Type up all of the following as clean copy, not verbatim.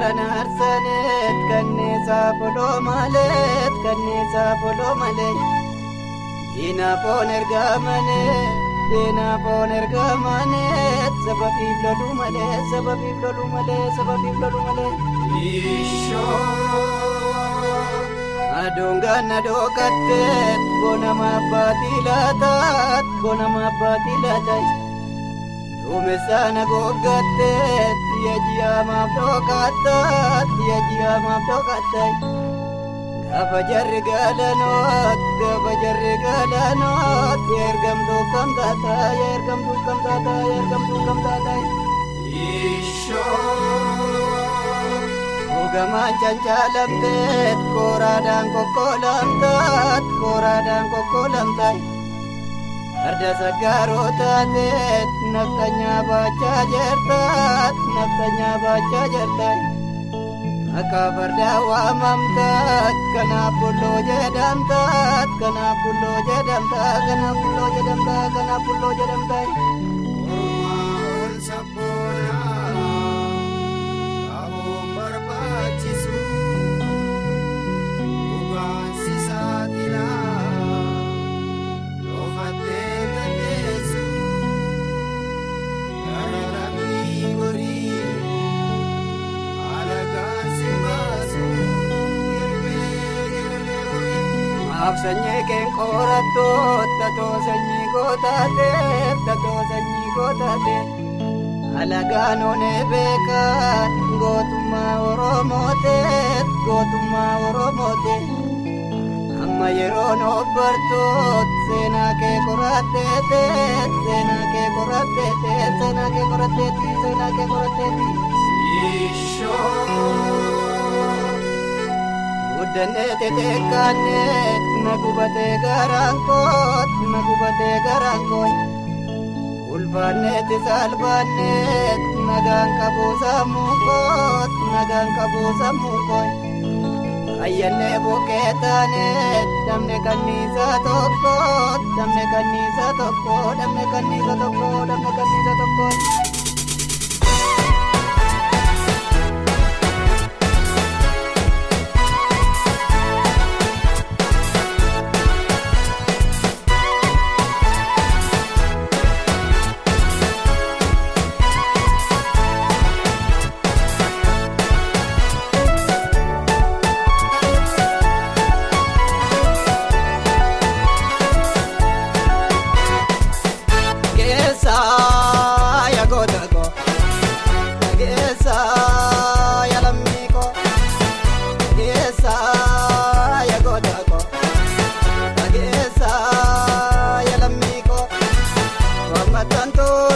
Garaan arsaneet kanniisaa foloo maleet kanniisaa foloo malee diina foon ergamaneet diina foon ergamaneet sababiif loluu malee sababiif loluu malee sababiif loluu malee. Aduun ganna dhokatteet bonama abbaatii laataat bonama abbaatii laataat. Duumessaan haguuggatteet yaji'amaaf dhokattaat yaji'amaaf dhokattaat. Gaafa jarri galanoot gaafa jarri galanoot ergamtuu kam taata ergamtuu kam taata ergamtuu kam taata. Dhugamaan cancaalamteet kooraadhaan kokkolamtaat kooraadhaan kokkolamtaat. Farda saggaaroo taateet naftanyaa baachaa jirtaat naftanyaa baachaa jirtaat. Maqaa fardaa waamamtaat kanaaf bulloo jedhamtaat kanaaf bulloo jedhamtaa kanaaf bulloo jedhamtaa kanaaf bulloo jedhamtaat. Ormaa ol sabboonaa qabuun barbaachisu dhugaan si saaxilaa loofattee dandeessu gara lamii gorii alagaan si baasu gerbee gerbee gorii. Maaf sanyii keen qorattoot tatoo sanyii gootateef tatoo sanyii gootate alagaan onee beekaa gootummaa Oromooteef gootummaa Oromoote amma yeroon obbartoot seenaa kee qoratteeteet seenaa kee qoratteeteet seenaa kee qoratteeti seenaa kee qoratteeti. Guddannee xixiqqaanneet na gubatee garaan koot na gubatee garaan koot. Ulfaanneeti salphaanneet nagaan qabu sammuu koot nagaan qabu sammuu koot. Ayyannee bukkee taaneet dhabne kanniisa tokkoot dhabne kanniisa tokko dhabne kanniisa tokko dhabne kanniisa tokko. Geessaa yaa goota koo geessaa yaa lammii koo geessaa yaa goota koo geessaa yaa lammii koo waan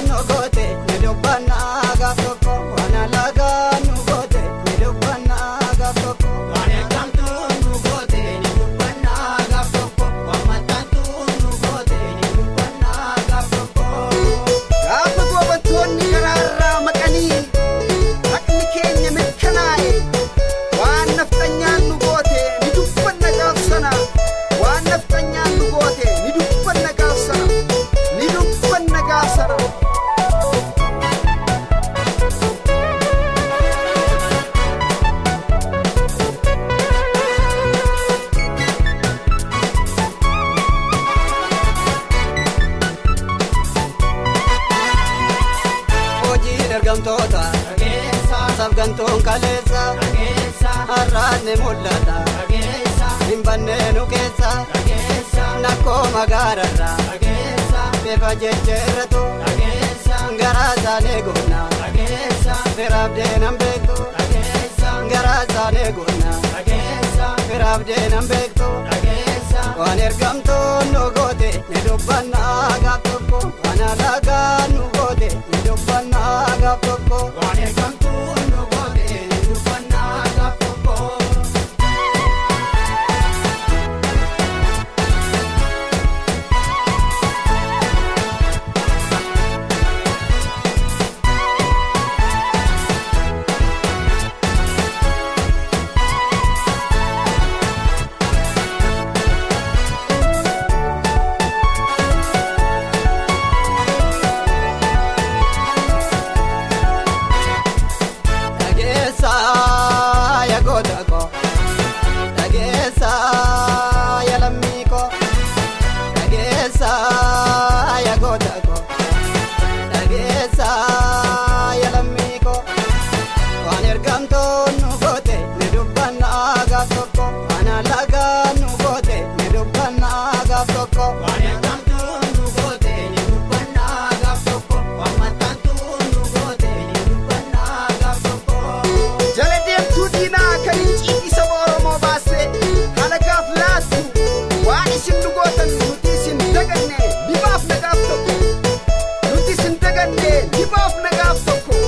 nu goote ni dubbannaa gaaf tokko waan alagaa nu goote ni dubbannaa gaaf tokko. Waan ergamtuun nu goote ni dubbannaa gaaf tokko waan maxxantuun nu goote ni dubbannaa gaaf tokko. Gaafa goobantoonni karaarraa maqanii haqni keenya mirkanaa'e waan nafxanyaan nu goote ni dubbanna gaaf sana waan nafxanyaan nu goote ni dubbanna gaaf sana ni dubbanna gaaf sana. Hojiin ergamtoota Dhageessaa sabgantuun kaleessa dhageessaa har'aan ni mul'ata dhageessaa hin banneenu keessa dhageessaa nakkoo magaararraa dhageessaa bifa jejjeerratu dhageessaa garaa isaanii goona dhageessaa firaaf deenan beektu dhageessaa garaa isaanii goona dhageessaa firaaf deenan beektu dhageessaa waan ergamtuun nu goote ni dubbannaa gaaf tokko waan alagaa nu goote ni dubbannaa gaaf tokko. Waan ergamtuun nu goote ni dubbannaa gaaf tokko. alagaa nu goote ni dubbannaa gaaf tokko. Waan ergamtuun nu goote ni dubbannaa gaaf tokko. Waan maxxantuun nu goote ni dubbannaa gaaf tokko. Jala deemtuu diinaa kan icciitii saba Oromoo baasee halagaaf laattu waan isin nu gootan nuti isin daganne dibaaf nagaaf tokko. Nuti isin daganne dibaaf nagaaf tokko.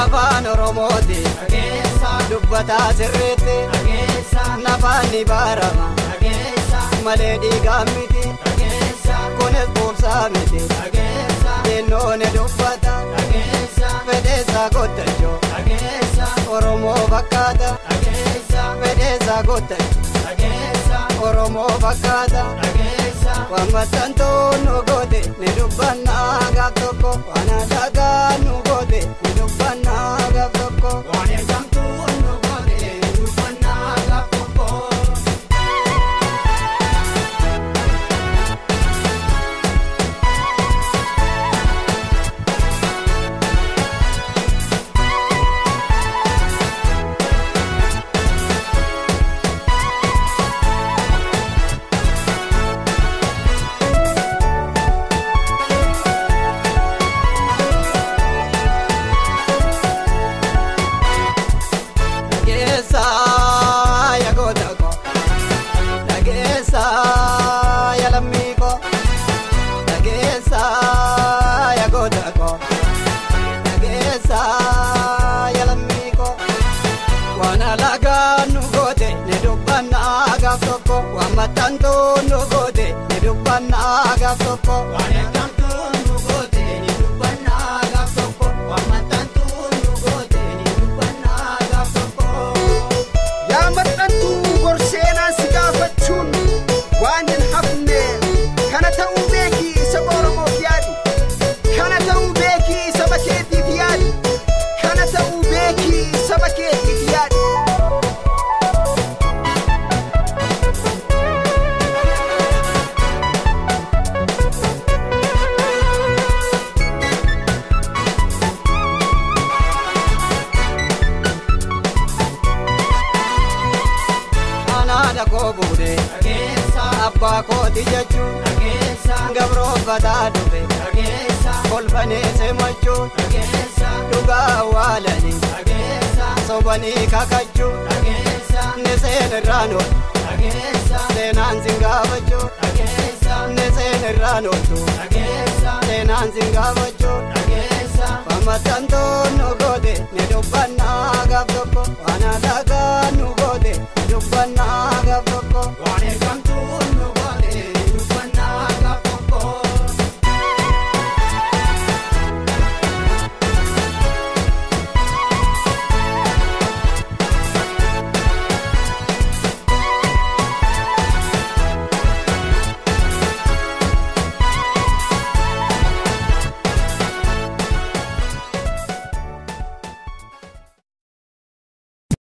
Afaan Oromooti Dhageessaa dubbataa sirriitti dhageessaa nafaan ni baarama dhageessaa malee dhiigaa miti dhageessaa kunis quubsaa miti dhageessaa xinnoo ni dubbata dhageessaa fedheessaa guddachuu dhageessaa Oromoo fakkaata dhageessaa fedheessaa guddachuu dhageessaa Oromoo fakkaata. dhageessaa Waan maxxantuu nu goote ni dubbannaa gaaf tokko. Waan alagaa nu goote ni dubbannaa gaaf tokko. Waan ergamtuun nu goote ni dubbannaa gaaf tokko. Dhageessaa yaa goota ko, dhageessaa yaa lammii ko, dhageessaa yaa goota ko, dhageessaa yaa lammii ko. Waan alagaa nu goote ni dubbannaa gaaf tokko. Waan maxxantuu nu goote ni dubbannaa gaaf tokko. Waan ergamtuun nu goote ni dubbannaa gaaf tokko. Waan maxxantuun nu goote ni dubbannaa gaaf tokko. Yaa maxxantuu gorseenaan si gaafachuun waan hin hafne kana ta'uu beekii saba Oromoof yaadi. Kana ta'uu beekii saba keetiif yaadi. Kana ta'uu beekii saba keetiif yaadi. Anaadha koo buune Dhageessaa abbaa kooti jechuun dhageessaa gabroonfataa dhufe dhageessaa kolfanii simachuun dhageessaa dhugaa awwaalanii dhageessaa sobanii kakachuun dhageessaa ni seen irraan ooltu dhageessaa seenaan sin gaafachuun dhageessaa ni seen irraan ooltu dhageessaa seenaan sin gaafachuun dhageessaa waan maxxantuun nu goote ni dubbannaa gaaf tokko. Waan alagaa nu goote ni dubbannaa gaaf tokko. Waan ergamtuun